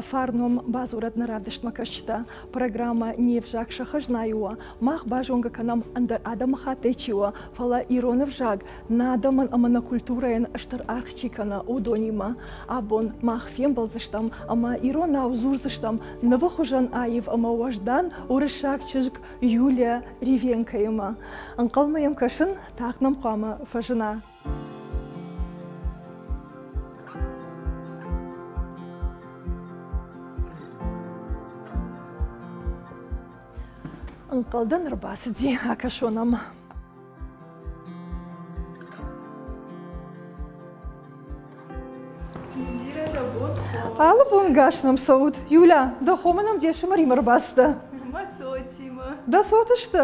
Фарном бадзурӕд нӕ равдыстмӕ кӕсджытӕ. Программӕ Не взаг сӕ хӕзнайы у. Мах базонгӕ кӕнӕм ӕндӕр адӕмыхаттӕй чи у, фӕлӕ ирон ӕвзаг нӕ адӕмӕн ӕмӕ нӕ культурӕйӕн стыр аргъ чи кӕны, уыдонимӕ. Абон мах фембӕлдзыстӕм ӕмӕ иронау дзурдзыстӕм нывы хуызӕн аив ӕмӕ уӕздан уырыссаг чызг Юлия Ревенкоимӕ. Ӕнхъӕлмӕ йӕм кӕсын, тагъд нӕм хъуамӕ фӕзына. Ӕнхъӕлдӕн ӕрбацыди, акӕсон ӕм. Алы бон гас нӕм цӕут. Юля, дӕ хомӕ нӕм де фсымӕримӕ ӕрбацыдтӕ? Мӕ цотимӕ. Дӕ цот сты?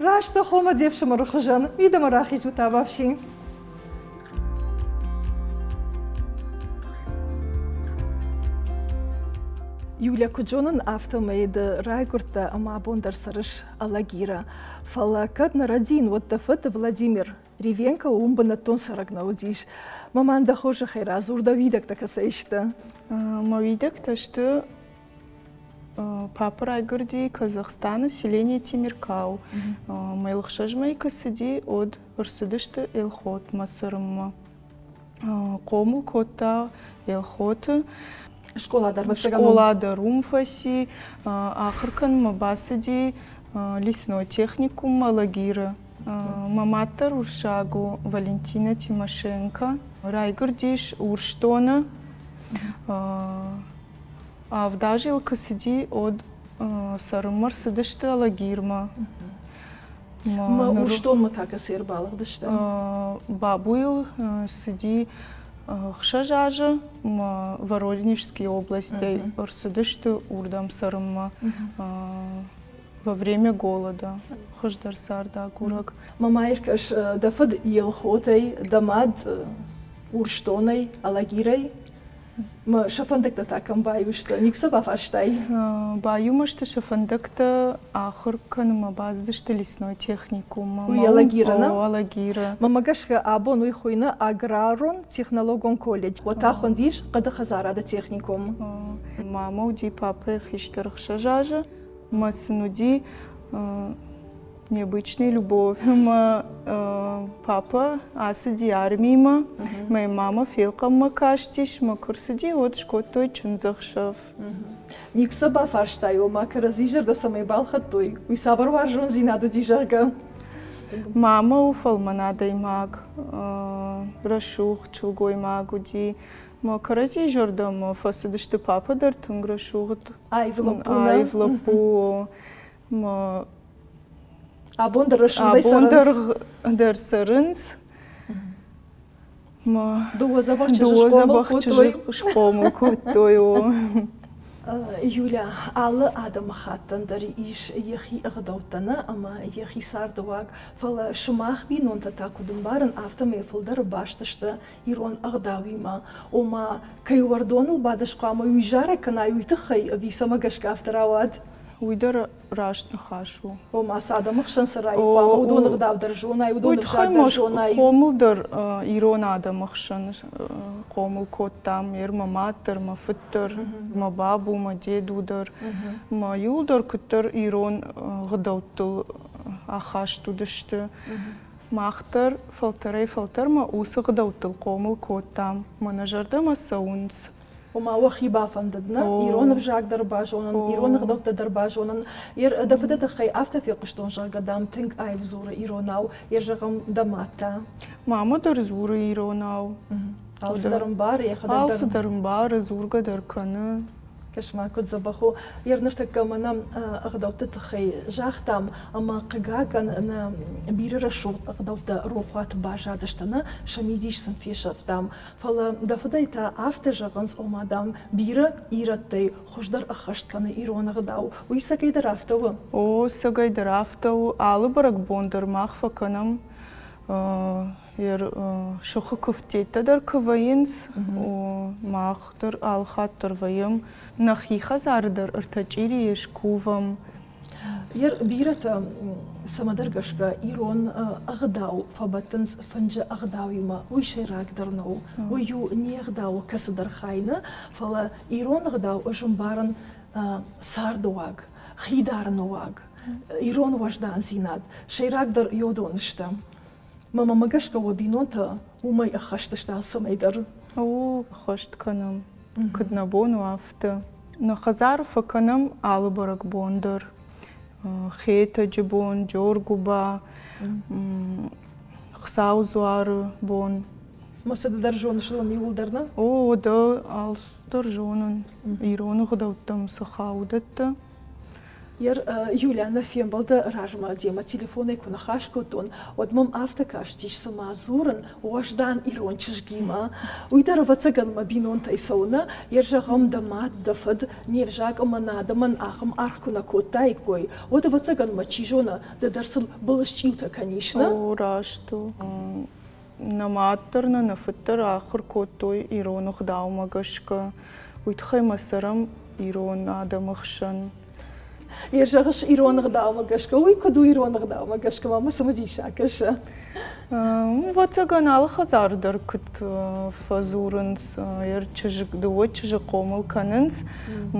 Раст дӕ хомӕ де фсымӕры хуызӕн. Мидӕмӕ рахизут, абафси. Юля, куыд зонын, афтӕмӕй ды райгуырдтӕ ӕмӕ абон дӕр цӕрыс Алагиры. Фӕлӕ кӕд нӕ рӕдийын, уӕд дӕ фыд Владимир Ревенко уым бынӕттон цӕрӕг нӕ уыдис. Маман, дӕ хорзӕхӕй радзур, дӕ уидӕгтӕ кӕцӕй сты? Мӕ уидӕгтӕ сты Папа райгуырди Казахстаны селение Темиркау. Мӕлхсӕз мӕй куы цыди, уӕд ӕрцыдысты Элхотмӕ цӕрынмӕ. Хъомыл кодта Елхоты. Скъола дӕр Скъола дӕр уым фӕци. Ахуыр кӕнынмӕ бацыди лесной техникуммӕ Лагиры. Мӕ мад дӕр уырыссаг у, Валентина Тимошенко. Райгуырдис Урсдоны. Авд азы йыл куы цыди, уӕд цӕрынмӕ рцыдысты Алагирмӕ. Мӕ Урсдонмӕ та кӕцы ӕрбалыгъдысты? Бабуйыл цыди 6 азы, мӕ Воронежский областӕй ӕрцыдысты уырдӕм цӕрынмӕ во время голода хуыздӕр цард агурӕг. Мама, ӕркӕс, дӕ фыд Елхотӕй, дӕ мад Урсдонӕй, Алагирӕй. Сӕ фӕндӕгтӕ та кӕм баиу сты? Никуы сӕ бафарстай? Баиумӕ сты сӕ фӕндӕгтӕ ахуыр кӕнынмӕ бацыдысты лесной техникуммӕ. Уый Алагиры, нӕ? Алагиры. Мӕнмӕ гӕсгӕ, абон уый хуыйны аграрон технологон колледж. Уӕд та хуындис хъӕды хӕдзарады техникум. Мамӕ уыди папӕйы хистӕр 6 азы. Мӕ сын уыди необычная любовь. Мӕ папа ацыди армимӕ, мӕ мама фелхъӕммӕ кастис, мӕ куы рцыди, уӕд скодтой чындзӕхсӕв. Никуы сӕ бафарстай, ома кӕрӕдзи зӕрдӕ цӕмӕй балхӕдтой, уый цавӕр уарзондзинад уыди, зӕгъгӕ? Мама у фӕлмӕн адӕймаг, рӕсугъд сылгоймаг уыди. Мӕ кӕрӕдзи зӕрдӕмӕ фӕцыдысты папа дӕр тынг рӕсугъд. Аив лӕппу. Аив лӕппу. Мӕ Абон дӕр рӕсугъдӕй Абон дӕр цӕрынц. Дыууӕ дзӕбӕх чызджы схъомыл кодтой. Юля, алы адӕмыхаттӕн дӕр ис йӕхи ӕгъдӕуттӕ нӕ ӕмӕ йӕхи цардыуаг, фӕлӕ сымах бинонтӕ та куыд ӕмбарын, афтӕмӕй фылдӕр баст сты ирон ӕгъдауимӕ. Ома, кӕй уӕрдоныл бадыс хъуамӕ уый зарӕг кӕнай, уый тыххӕй ӕви цӕмӕ гӕсгӕ афтӕ рауад? Уый дӕр раст ныхас у. Ома, цы адӕмы хсӕн цӕрай, хъуамӕ уыдон ӕгъдау дӕр зонай, уыдон ӕвзаг дӕр зонай. Хъомыл дӕр ирон адӕмы хсӕн хъомыл кодтам. Ер мӕ мад дӕр, мӕ фыд дӕр, мӕ бабу, мӕ деду дӕр. Мӕ иуылдӕр куыддӕр ирон гъдӕуттыл ахаст уыдысты. Мах дӕр фӕлтӕрӕй-фӕлтӕрмӕ уыцы гъдӕуттыл хъомыл кодтам. Мӕ нӕ зӕрдӕмӕ цӕуынц. Ома уӕхи бафӕндыд, нӕ? Ирон ӕвзаг дӕр базонын, ирон ӕгъдӕуттӕ дӕр базонын. Дӕ фыды тыххӕй афтӕ фехъуыстон, зӕгъгӕ, дам, тынг аив дзуры иронау. Йе зӕгъӕм, дӕ мад та? Мама дӕр дзуры иронау. Алцыдӕр ӕмбары, йӕхӕдӕг дӕр? Алцыдӕр ӕмбары, дзургӕ дӕр кӕны. Кӕс-ма, куыд дзӕбӕх у. Йе ныртӕккӕ мӕнӕ ӕгъдӕутты тыххӕй загътам, ӕмӕ, хъыгагӕн, нӕ бирӕ рӕсугъд ӕгъдӕуттӕ рохуаты баззадысты, нӕ сӕ мидис сын фесӕфтам. Фӕлӕ дӕ фыдӕй та афтӕ зӕгъынц, ома, дам, бирӕ ирӕттӕй хуыздӕр ӕххӕст кӕны ирон ӕгъдау. Уый цӕгӕйдӕр афтӕ у? О, цӕгӕйдӕр афтӕ у. Алы бӕрӕгбон дӕр мах фӕкӕнӕм сыхы куывдтӕ дӕр куы вӕййынц, мах дӕр алыхатт дӕр вӕййӕм. Нӕхи хӕдзары дӕр ӕртӕ чъирийы скувӕм. Бирӕтӕ цӕмӕдӕр гӕсгӕ ирон ӕгъдау фӕбӕттынц фынджы ӕгъдауимӕ. Уый сӕйрагдӕр нӕу. Уый у не гъдауы кӕцыдӕр хай нӕ, фӕлӕ ирон ӕгъдау ӕз ӕмбарын царды уаг, хи дарыны уаг, ирон уӕздандзинад. Сӕйрагдӕр йодон сты. Мӕнмӕ гӕсгӕ уӕ бинонтӕ уымӕй ӕххӕст сты алцӕмӕй дӕр. О, ӕххӕст кӕнӕм. Куыд нӕ бон у, афтӕ. Нӕ хӕдзары фӕкӕнӕм алы бӕрӕгбон дӕр. Хетӕджы бон, Джоргуыба, Хуыцауы дзуары бон. Мӕ цы ды дӕр зоныс, уыдон иууылдӕр нӕ? О, дӕ алцыдӕр зонын. Ирон ӕгъдӕуттӕм цы хауы, уыдӕттӕ. Юля, нӕ фембӕлды размӕ демӕ телефонӕй куы ныхас кодтон, уӕд мӕм афтӕ кастис, цыма дзурын уӕздан ирон чызгимӕ. Уый дӕр, ӕвӕццӕгӕн, мӕ бинонтӕй цӕуы нӕ? Йе зӕгъӕм, дӕ мад, дӕ фыд не взаг ӕмӕ нӕ адӕмӕн ахӕм аргъ куы нӕ кодтаиккой, уӕд, ӕвӕццӕгӕн мӕ, чи зоны, ды дӕр сыл былысчъилтӕ кӕнис, нӕ? О, раст у. Нӕ мад дӕр нӕ нӕ фыд дӕр ахуыр кодтой ирон ӕгъдаумӕ гӕсгӕ. Уый тыххӕй мӕ цӕрӕм ирон адӕмы хсӕн. Йе зӕгъыс ирон ӕгъдаумӕ гӕсгӕ, уый куыд у ирон ӕгъдаумӕ гӕсгӕ, мӕ цымыдисаг кӕсы. Ӕвӕццӕгӕн, алы хӕдзары дӕр куыд фӕдзурынц, чызг, дыууӕ чызджы хъомыл кӕнынц,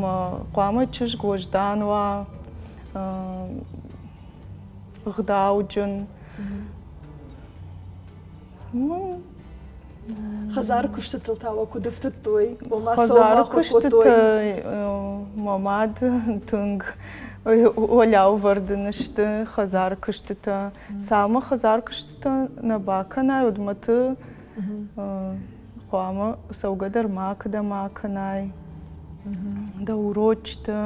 мӕ хъуамӕ чызг уӕздан уа, ӕгъдауджын. Ну, хӕдзары куыстытыл та уӕ куыд ӕфтыдтой? Хӕдзары куыстытӕ мӕ мад тынг уӕлӕвӕрд ын сты хӕдзары куыстытӕ. Цалынмӕ хӕдзары куыстытӕ нӕ бакӕнай, уӕдмӕты хъуамӕ цӕугӕ дӕр макӕдӕм акӕнай. Дӕ урочытӕ.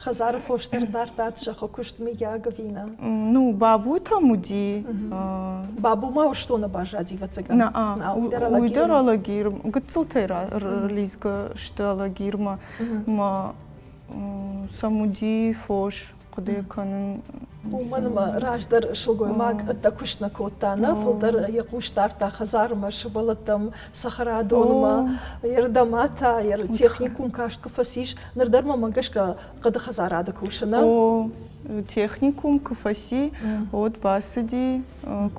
Хӕдзары фос дӕр дардтат зӕххы куыст мыййаг ӕви нӕ? Ну, бабутӕм уыди. Бабу ма Урсдоны баззади, ӕвӕццӕгӕн? Нӕ, уый дӕр Алагир. Гыццылтӕй лидзгӕ сты Алагирмӕ. Мӕ сӕм уыди фос, хъуыды кӕнын. Уымӕн ӕмӕ раздӕр сылгоймаг ӕддӕ куыст нӕ кодта, нӕ фылдӕр йӕ хъус дардта хӕдзармӕ, сывӕллӕттӕм, цӕхӕрадонмӕ, йе рдӕмӕ та йӕ техникум каст куы фӕцис, ныр дӕр мӕм гӕсгӕ хъӕды хӕдзарады кусы, нӕ? О, техникум куы фӕци, уӕд бацыди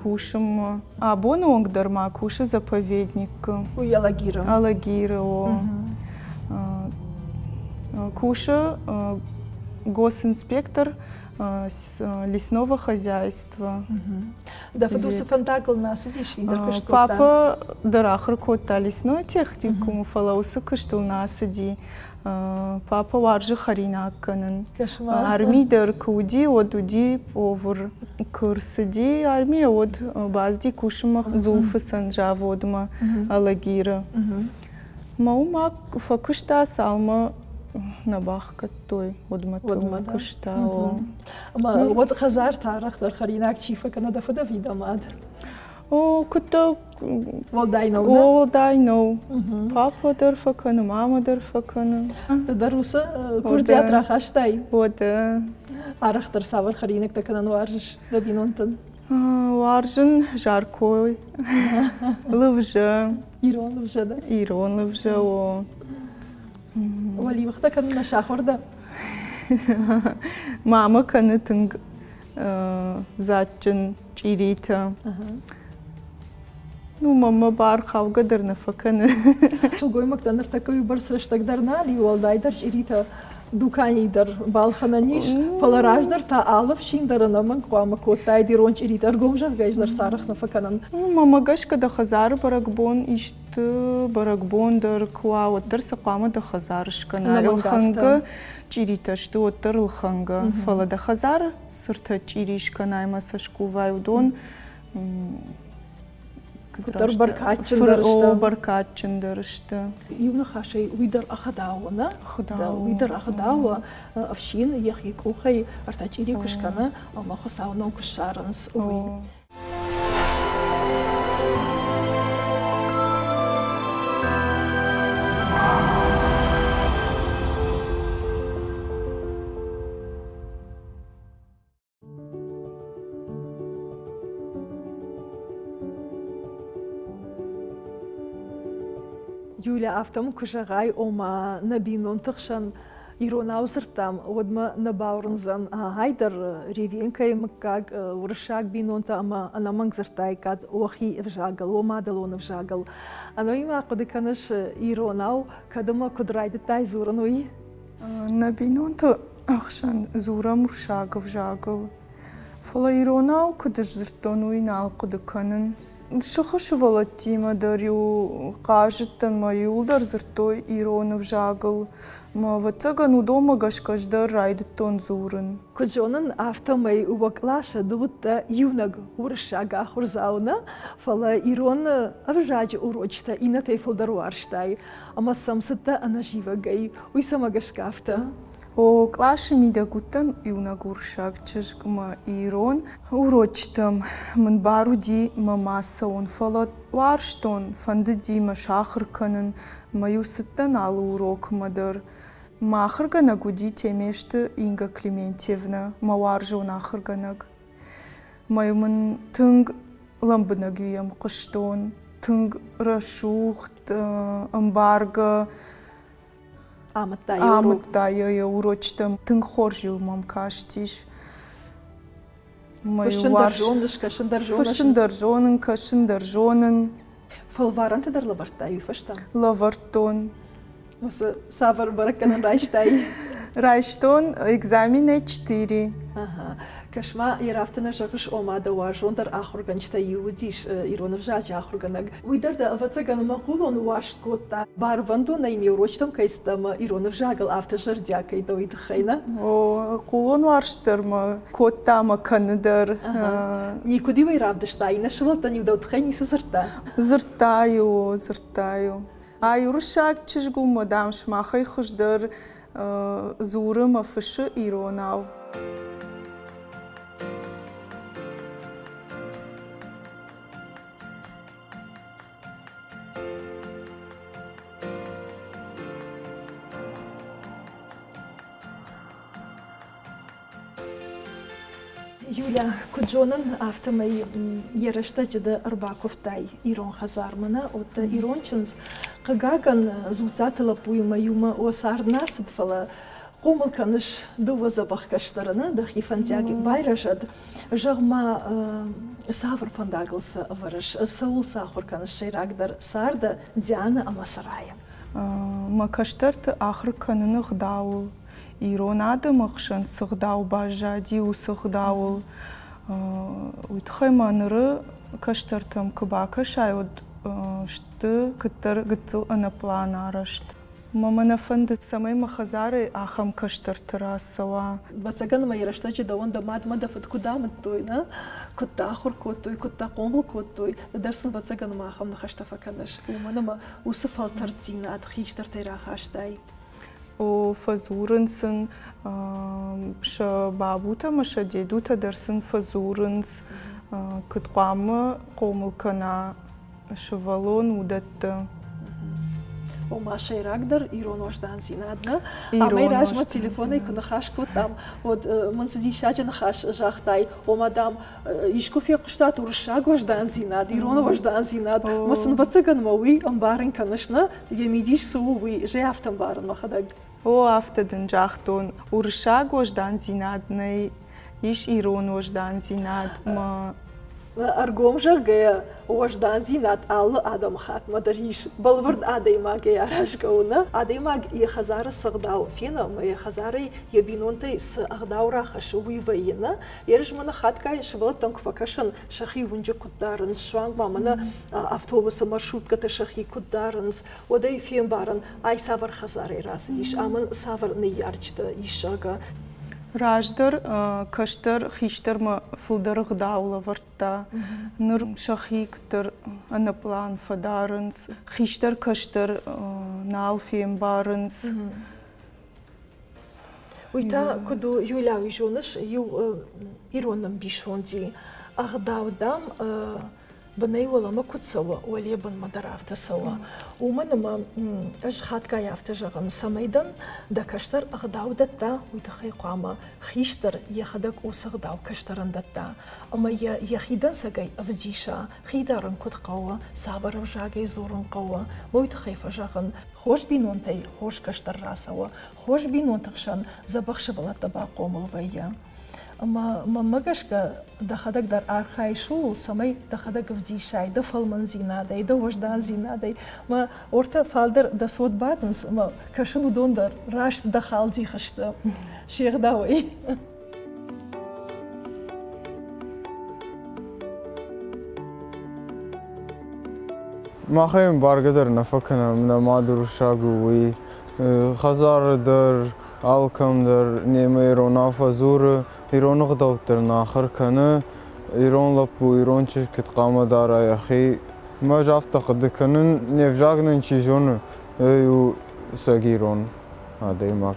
кусынмӕ. Абоны онг дӕр ма кусы заповедникы. Уый Алагиры? Алагиры, о. Кусы госинспектор лесного хозяйства. Дӕ фыд уыцы фӕндагыл нӕ ацыдис, ӕндӕр куыст кодта? Папа дӕр ахуыр кодта лесной техникумы, фӕлӕ уыцы куыстыл нӕ ацыди. Папа уарзы хӕринаг кӕнын. Арми дӕр куы уыди, уӕд уыди повар. Куы рцыди армийӕ, уӕд бацыди кусынмӕ дзулфыцӕн заводмӕ Алагиры. Мӕ уым фӕкуыста, цалынмӕ нӕ бахгӕдтой, уӕдмӕ куыста. Ӕмӕ уӕд хӕдзар та арӕхдӕр хӕринаг чи фӕкӕны, дӕ фыд ӕви дӕ мад? О, куыдта Уӕлдай нӕу, нӕ? Уӕлдай нӕу. Папа дӕр фӕкӕны, мама дӕр фӕкӕны. Ды дӕр уыцы курдиат рахастай? Уӕдӕ. Арӕхдӕр цавӕр хӕринӕгтӕ кӕнын уарзыс дӕ бинонтӕн? Уарзын жаркой, лывзӕ. Ирон лывзӕ дӕ? Ирон лывзӕ, о. Уӕливыхтӕ кӕнын нӕ сахуыр дӕ? Мама кӕны тынг дзаджджын чъиритӕ. Ну, мамӕ бар хаугӕ дӕр нӕ фӕкӕны. Сылгоймӕгтӕ ныртӕккӕ уыйбӕрц рӕстӕг дӕр нал и, уӕлдайдӕр чъиритӕ дуканийы дӕр балхӕнӕн ис, фӕлӕ раздӕр та алы фсин дӕр ӕнӕмӕнг хъуамӕ кодтаид ирон чъиритӕ, ӕргом зӕгъгӕ, дӕр сӕ арӕх нӕ фӕкӕнӕн. Мамӕ гӕсгӕ дӕ хӕдзары бӕрӕгбон исты бӕрӕгбон дӕр куы уа, уӕддӕр сӕ хъуамӕ дӕ хӕдзары скӕнай. Ӕлхӕнгӕ чъиритӕ сты, уӕддӕр ӕлхӕнгӕ. Фӕлӕ дӕ хӕдзары цы ртӕ чъири скӕнай ӕмӕ сӕ скувай, уыдон Куыддӕр бӕркадджындӕр сты. О, бӕркадджындӕр сты. Иу ныхасӕй, уый дӕр ӕгъдау, нӕ? Уый дӕр ӕгъдау, ӕфсин йӕхи къухӕй ӕртӕ чъири куы скӕны, ӕмӕ Хуыцауы ном куы ссарынц, уый. Юля, афтӕ мын куы зӕгъай, ома нӕ бинонты хсӕн Иронау дзырдтам, уӕд мӕ нӕ бауырндзӕн, гъай дӕр Ревенкӕйы мыггаг, уырыссаг бинонтӕ ӕмӕ ӕнӕмӕнг дзырдтаиккат уӕхи ӕвзагыл, уӕ мадӕлон ӕвзагыл. Ӕнӕуи ма хъуыды кӕныс иронау, кӕд ӕмӕ куыд райдыдтай дзурын, уый? Нӕ бинонты ӕхсӕн дзурӕм уырыссаг ӕвзагыл. Фӕлӕ иронау куыд сдзырдтон, уый нал хъуыды кӕнын. Сыхы сывӕллӕттимӕ дӕр-иу хъазыдтӕн мӕ иуылдӕр дзырдтой ирон ӕвзагыл. Мӕ, ӕвӕццӕгӕн, уыдонмӕ гӕсгӕ ӕз дӕр райдыдтон дзурын. Куыд зонын, афтӕмӕй уӕ къласы ды уыдтӕ иунӕг уырыссаг ахуырдзау нӕ, фӕлӕ ирон ӕвзаджы урочытӕ иннӕтӕй фылдӕр уарзтай ӕмӕ сӕм цыдтӕ ӕнӕзивӕгӕй. Уый цӕмӕ гӕсгӕ афтӕ? О, къласы мидӕг уыдтӕн иунӕг уырыссаг чызг ӕмӕ ирон урочытӕм мын бар уыди мӕ ма цӕуын, фӕлӕ уарзтон, фӕндыди мӕ сахуыр кӕнын, мӕ-иу цыдтӕн алы урокмӕ дӕр. Мӕ ахуыргӕнӕг уыди Теместы Инга Клементьевнӕ, мӕ уарзон ахуыргӕнӕг. Мӕ-иу мын тынг лӕмбынӕг йӕм хъуыстон, тынг рӕсугъд, ӕмбаргӕ Амыдта йӕ урок. Амыдта йӕ урочытӕм. Тынг хорз-иу мӕм кастис. Фыссын дӕр зоныс, кӕсын дӕр зоныс. Фыссын дӕр зонын, кӕсын дӕр зонын. Фӕлварӕнтӕ дӕр лӕвӕрдтай уый фӕстӕ? Лӕвӕрдтон. Уыцы цавӕр бӕрӕггӕнӕн райстай? Райстон экзаменӕй четыре. Ага. Кӕс-ма, йӕ рафты нӕ зӕгъыс, ома дӕ уарзондӕр ахуыргӕнджытӕй иу уыдис ирон ӕвзаджы ахуыргӕнӕг. Уый дӕр дӕ, ӕвӕццӕгӕн, мӕхъулон уарзт кодта. Барвӕндонӕй не урочытӕм кӕй цыд ӕмӕ ирон ӕвзагыл афтӕ зӕрдиаг кӕй дӕ, уый тыххӕй, нӕ? О, хъулон уарзт дӕр мӕ кодта ӕмӕ кӕны дӕр. Никуыд-иу ӕй равдыста, иннӕ сывӕллӕттӕн-иу дӕу тыххӕй ницы дзырдта? Дзырдта-иу, дзырдта-иу. Ай уырыссаг чызг у мӕ, дам, сымахӕй хуыздӕр дзуры мӕ фыссы иронау. Юля, куыд зонын, афтӕмӕй йӕ рӕстӕджы ды ӕрбакуывтай ирон хӕдзармӕ, нӕ? От ирон чындз, хъыгагӕн, Дзуццаты лӕппуимӕ иумӕ о цард нӕ ацыд, фӕлӕ хъомыл кӕныс дыууӕ дзӕбӕх кӕстӕры, нӕ? Дӕхи фӕндиаг байрӕзӕд. Зӕгъ-ма, цавӕр фӕндагыл сӕ ӕвӕрыс, цӕуыл сӕ ахуыр кӕныс сӕйрагдӕр царды Дианӕ ӕмӕ Сарайы? Мӕ кӕстӕрты ахуыр кӕныны гъдауыл, ирон адӕмы хсӕн цы гъдау баззади, уыцы гъдауыл. Уый тыххӕй ма ныры кӕстӕртӕм куы бакӕсай, уӕд сты куыддӕр гыццыл ӕнӕплан арӕзт. Мӕ мӕ нӕ фӕнды, цӕмӕй мӕ хӕдзарӕй ахӕм кӕстӕрты рацӕуа. Ӕвӕццӕгӕн ӕмӕ йӕ рӕстӕджы дӕуӕн дӕ мад ӕмӕ дӕ фыд куыд амыдтой, нӕ? Куыд дӕ ахуыр кодтой, куыд дӕ хъомыл кодтой, ды дӕр сын ӕвӕццӕгӕн ӕмӕ ахӕм ныхӕстӕ фӕкӕныс, уымӕн ӕмӕ уыцы фӕлтӕрддзинад хистӕртӕй рахастай. О, фӕдзурынц сын сӕ бабутӕ ӕмӕ сӕ дедутӕ дӕр сын фӕдзурынц, куыд хъуамӕ хъомыл кӕна сывӕллон, уыдӕтты. Ома сӕйрагдӕр ирон уӕздандзинад, нӕ? Амӕй размӕ телефонӕй куы ныхас кодтам, уӕд мын цы диссаджы ныхас загътай, ома, дам, искуы фехъуыстат уырыссаг уӕздандзинад, ирон уӕздандзинад, мӕ сын ӕвӕццӕгӕн мӕ уый ӕмбарын кӕныс, нӕ? Йӕ мидис цы у, уый зӕй афтӕ ӕмбарын мӕхӕдӕг. О, афтӕ дын загътон. Уырыссаг уӕздандзинад нӕй, ис ирон уӕздандзинад мӕ Ӕргом зӕгъгӕйӕ, уӕздандзинад алы адӕмыхаттмӕ дӕр ис. Бӕлвырд адӕймагӕй аразгӕ у, нӕ? Адӕймаг йӕ хӕдзары цы ӕгъдау фена ӕмӕ йӕ хӕдзарӕй йӕ бинонтӕй цы ӕгъдау рахӕссы, уый вӕййы, нӕ? Ерыс мӕнӕ хатгай сывӕллӕттӕн куы фӕкӕсын, сӕхи уынджы куыд дарынц, суанг ма мӕнӕ автобусы маршруткӕтӕ сӕхи куыд дарынц, уӕд ӕй фембарын, ай цавӕр хӕдзарӕй рацыдис, амӕн цавӕр ныййарджытӕ ис, зӕгъгӕ. Раздӕр кӕстӕр хистӕрмӕ фылдӕр ӕгъдау лӕвӕрдта. Ныр сӕхи куыддӕр ӕнӕпълан фӕдарынц. Хистӕр кӕстӕр нал фембарынц. Уый та куыд у, Юля, уый зоныс, иу ирон ӕмбисонди ӕгъдау, дам, Бынӕй уӕлӕмӕ куыд цӕуы, уӕле бынмӕ дӕр афтӕ цӕуы. Уымӕн ӕмӕ ӕз хатгай афтӕ зӕгъын, цӕмӕй дӕн дӕ кӕстӕр ӕгъдау дӕтта, уый тыххӕй хъуамӕ хистӕр йӕхӕдӕг уыцы ӕгъдау кӕстӕрӕн дӕтта ӕмӕ йӕ йӕхи дӕнцӕгӕй ӕвдиса, хи дарын куыд хъӕуы, цавӕр ӕвзагӕй дзурын хъӕуы, уый тыххӕй фӕзӕгъын, хорз бинонтӕй хорз кӕстӕр рацӕуы, хорз бинонты хсӕн дзӕбӕх сывӕллӕттӕ бахъомыл вӕййы. Ӕмӕ мӕнмӕ гӕсгӕ дӕхӕдӕг дӕр архайыс ууыл, цӕмӕй дӕхӕдӕг ӕвдисай дӕ фӕлмӕндзинадӕй, дӕ уӕздандзинадӕй. Мӕ ортӕ фалдӕр дӕ цот бадынц, ӕмӕ кӕсын уыдон дӕр раст дӕ халдих сты се гъдауӕй. Махӕй ӕмбаргӕ дӕр нӕ фӕкӕнӕм, нӕ мад уырыссаг у, уый. Хӕдзары дӕр, алкӕм дӕр немӕ иронау фӕдзуры, ирон ӕгъдӕуттӕ нӕ ахуыр кӕны, ирон лӕппу, ирон чызг куыд хъуамӕ дара йӕхи. Мӕ ӕз афтӕ хъуыды кӕнын, не взаг нын чи зоны, уый у цӕг ирон адӕймаг.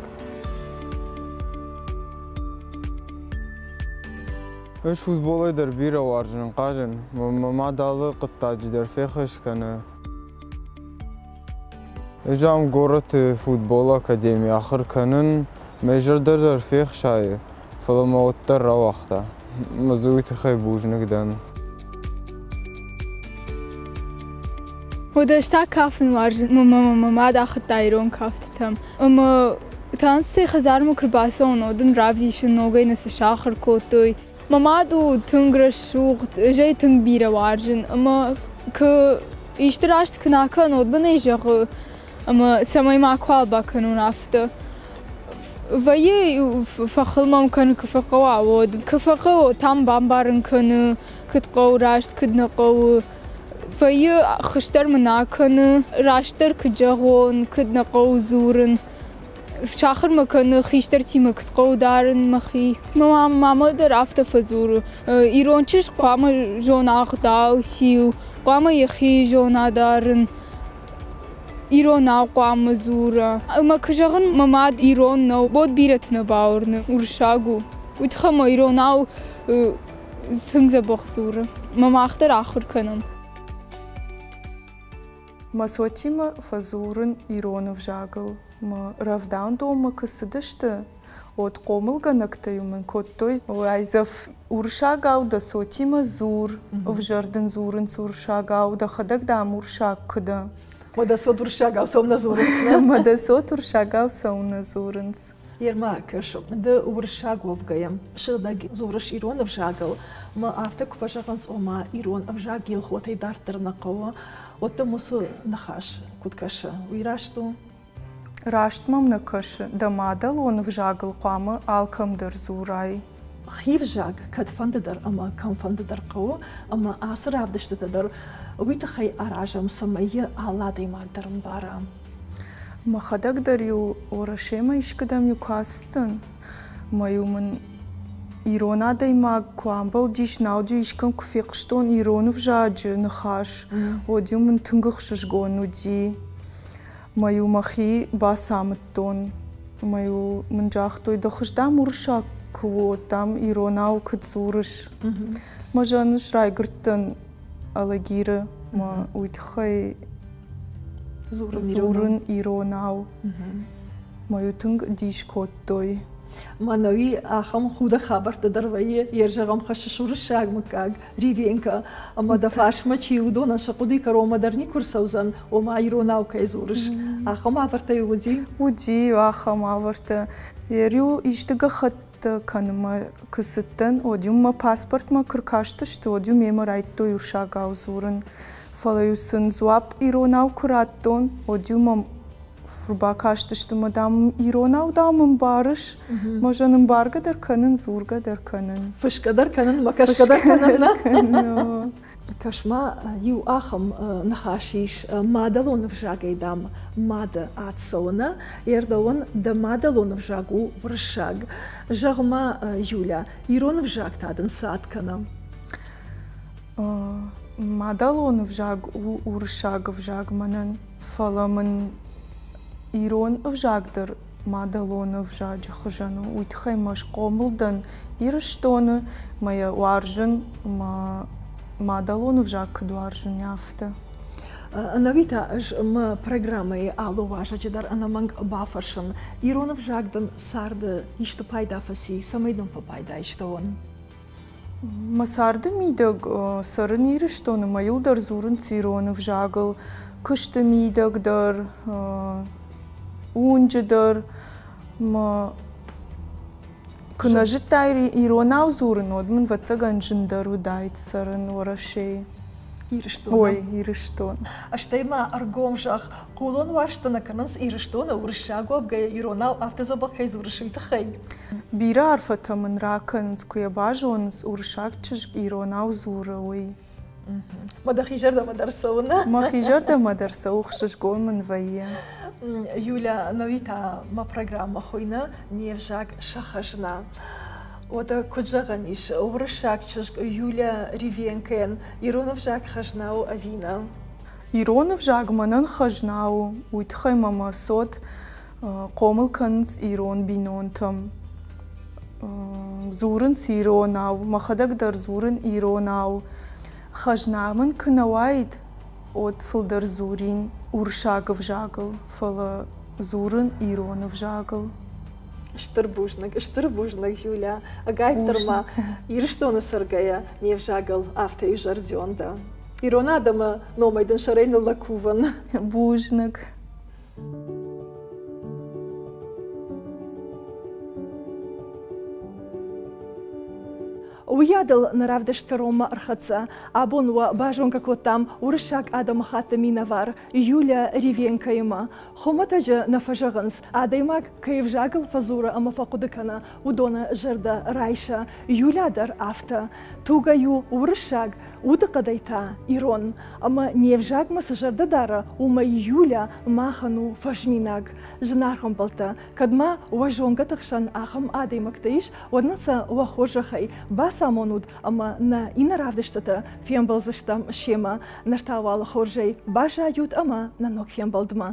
Ӕз футболӕй дӕр бирӕ уарзын хъазын. Мӕ мад алы хъуыддаджы дӕр феххуыс кӕны. Ӕз ам горӕты футболы академийы ахуыр кӕнын. Мӕ зӕрдӕ дӕр фехсайы, фӕлӕ мӕ уӕддӕр рауагъта. Ӕмӕ дзы уый тыххӕй бузныг дӕн. Уӕдӕ ӕз та кафын уарзын. Мӕ мад ахуыдта ирон кӕфтытӕм. Ӕмӕ танцӕй хӕдзармӕ куы рбацӕуын, уӕд ын равдисын, ногӕй нӕ цы сахуыр кодтой. Мӕ мад у тынг рӕсугъд, ӕз ӕй тынг бирӕ уарзын. Ӕмӕ куы исты раст куы нӕ кӕнон, уӕд мын ӕй зӕгъы, ӕмӕ цӕмӕй макуал бакӕнон афтӕ. Вӕййы фӕхыл мӕм кӕны, куы фӕхъӕуа, уӕд. Куы фӕхъӕуы, там бамбарын кӕны, куыд хъӕуы раст, куыд нӕ хъӕуы. Вӕййы хистӕр мын акӕны, растдӕр куыд зӕгъон, куыд нӕ хъӕуы дзурын. Сахуыр мӕ кӕны хистӕртимӕ куыд хъӕуы дарын мӕхи. Мӕ мамӕ дӕр афтӕ фӕдзуры. Ирон чызг хъуамӕ зона ӕгъдау, циу, хъуамӕ йӕхи зона дарын. Иронау хъуамӕ дзура. Ӕмӕ куы зӕгъын, мӕ мад ирон нӕу, уӕд бирӕты нӕ бауырны, уырыссаг у. Уый тыххӕй мӕ иронау тынг дзӕбӕх дзуры. Мӕ мах дӕр ахуыр кӕнӕм. Мӕ цотимӕ фӕдзурын ирон ӕвзагыл. Мӕ рӕвдауӕндонмӕ куы цыдысты, уӕд хъомылгӕнӕгтӕ-иу мын кодтой уайдзӕф уырыссагау дӕ цотимӕ дзур, ӕвзӕр дын дзурынц уырыссагау, дӕхӕдӕг, дам, уырыссаг куы дӕ. Мӕ дӕ цот уырыссагау цӕуылнӕ дзурынц? Мӕ дӕ цот уырыссагау цӕуылнӕ дзурынц? Ермак, ды уырыссаг уӕвгӕйӕ сыгъдӕг дзурыс ирон ӕвзагыл, мӕ афтӕ куы фӕзӕгъынц, ома ирон ӕвзаг Елхотӕй дарддӕр нӕ хъӕуы, уӕд дӕм уыцы ныхас куыд кӕсы? Уый раст у? Раст мӕм нӕ кӕсы, дӕ мадӕлон ӕвзагыл хъуамӕ алкӕм дӕр дзурай. Хи взаг кӕдфӕнды дӕр ӕмӕ кӕмфӕнды дӕр хъӕуы, ӕмӕ ацы равдыстытӕ дӕр уый тыххӕй аразӕм, цӕмӕй йӕ алы адӕймаг дӕр ӕмбара. Мӕхӕдӕг дӕр-иу Уӕрӕсемӕ искуыдӕм-иу куы ацыдтӕн, ӕмӕ-иу мын ирон адӕймаг куы амбӕлдис, науд-иу искӕм куы фехъуыстон ирон ӕвзаджы ныхас, уӕд-иу мын тынг ӕхсызгон уыди. Ӕмӕ-иу мӕхи бацамыдтон. Ӕмӕ-иу мын загътой, дӕ хуыз, дам, уырыссаг куы у, дам, иронау куыд дзурыс. Мӕ зӕн ӕз райгуырдтӕн Алагиры, мӕ уый тыххӕй дзурын иронау. Мӕ-иу тынг дис кодтой. Мӕнӕуи ахӕм худӕг хабӕрттӕ дӕр вӕййы, йе зӕгъӕм хӕссыс уырыссаг мыггаг Ривенко, ӕмӕ дӕ фарсмӕ чи уыдонӕн сӕ хъуыдыйы кӕронмӕ дӕр никуы рцӕудзӕн, ома иронау кӕй дзурыс. Ахӕм уавӕртӕ уыди? Уыди ахӕм уавӕртӕ. Йе-риу исты гӕххӕтт кӕнынмӕ куы цыдтӕн, уӕд-иу мӕ паспортмӕ куы ркастысты, уӕд-иу мемӕ райдыдтой урсагау дзурын. Фӕлӕ-иу сын дзуапп иронау куы радтон, уӕд-иу мӕм ӕрбакастысты мӕ, дам, иронау, дам, ӕмбарыс? Мӕ зӕн ӕмбаргӕ дӕр кӕнын, дзургӕ дӕр кӕнын. Фысгӕ дӕр кӕнын мӕ кӕсгӕ дӕр кӕнын. Кӕс-ма, иу ахӕм ныхас ис, мадӕлон ӕвзагӕй, дам, мады ад цӕуы, нӕ? Ердӕуӕн дӕ мадӕлон ӕвзаг у уырыссаг. Зӕгъ-ма, Юля, ирон ӕвзаг та дын цы ад кӕны? Мадӕлон ӕвзаг у уырыссаг ӕвзаг мӕнӕн, фӕлӕ мын ирон ӕвзаг дӕр мадӕлон ӕвзаджы хуызӕн у. Уый тыххӕй мӕ схъомыл дӕн Ирыстоны, мӕ йӕ уарзын, мӕ Мадӕлон ӕвзаг куыд уарзын, афтӕ. Ӕнӕуи та ӕз мӕ программӕйы алы уазӕджы дӕр ӕнӕмӕнг бафӕрсын, ирон ӕвзаг дын царды исты пайда фӕци, цӕмӕй дын фӕпайда истӕуӕн? Мӕ царды мидӕг цӕрын Ирыстоны, мӕ иу дӕр дзурынц ирон ӕвзагыл, куысты мидӕг дӕр, уынджы дӕр. Мӕ куы нӕ зыдтай иронау дзурын, уӕд мын, ӕвӕццӕгӕн, зындӕр уыдаид цӕрын Уӕрӕсейы. Ирыстоны. Ой, Ирыстон. Стӕй ма ӕргом зӕгъ, хъулон уарзт нӕ кӕнынц Ирыстоны, уырыссаг уӕвгӕйӕ иронау афтӕ дзӕбӕх кӕй дзурыс, уый тыххӕй? Бирӕ арфӕтӕ мын ракӕнынц, куы йӕ базонынц, уырыссаг чызг иронау дзуры, уый. Мӕ дӕхи зӕрдӕмӕ дӕр цӕуы, нӕ? Мӕхи зӕрдӕмӕ дӕр цӕуы, хсызгон мын вӕййы. Юля, науи та мӕ программӕ хуыйны «Не взаг сӕ хӕзна». Уӕдӕ куыд зӕгъӕн ис, уырыссаг чызг Юлия Ревенкойӕн ирон ӕвзаг хӕзна у ӕви нӕ? Ирон ӕвзаг мӕнӕн хӕзна у, уый тыххӕй мӕ мӕ цот хъомыл кӕнынц ирон бинонтӕм. Дзурынц иронау, мӕхӕдӕг дӕр дзурын иронау. Хӕзна мын куы нӕ уаид, уӕд фылдӕр дзурин уырыссаг ӕвзагыл, фӕлӕ дзурын ирон ӕвзагыл. Стыр бузныг, стыр бузныг, Юля. Ӕгайтдӕр ма Ирыстоны цӕргӕйӕ не взагыл афтӕ иузӕрдион дӕ. Ирон адӕмы номӕй дын сӕрӕй ныллӕг кувын. Бузныг. Уыйадыл нӕ равдыст кӕронмӕ ӕрхӕццӕ. Абон уӕ базонгӕ кодтам уырыссаг адӕмыхатты минӕвар Юлия Ревенкоимӕ. Хуымӕтӕджы нӕ фӕзӕгъынц, адӕймаг кӕй ӕвзагыл фӕдзуры ӕмӕ фӕхъуыды кӕны, уыдоны зӕрдӕ райса. Юля дӕр афтӕ. Тугӕй у уырыссаг, удыхъӕдӕй та ирон. Ӕмӕ не взагмӕ цы зӕрдӕ дары, уымӕй Юля махӕн у фӕзминаг. Зынаргъ ӕмбӕлттӕ, кӕд ма уӕ зонгӕты хсӕн ахӕм адӕймӕгтӕ ис, уӕд нын сӕ уӕ хорзӕхӕй бацамонут ӕмӕ нӕ иннӕ равдыстыты фембӕлдзыстӕм семӕ. Ныр та уал хорзӕй баззайут ӕмӕ нӕ ног фембӕлдмӕ.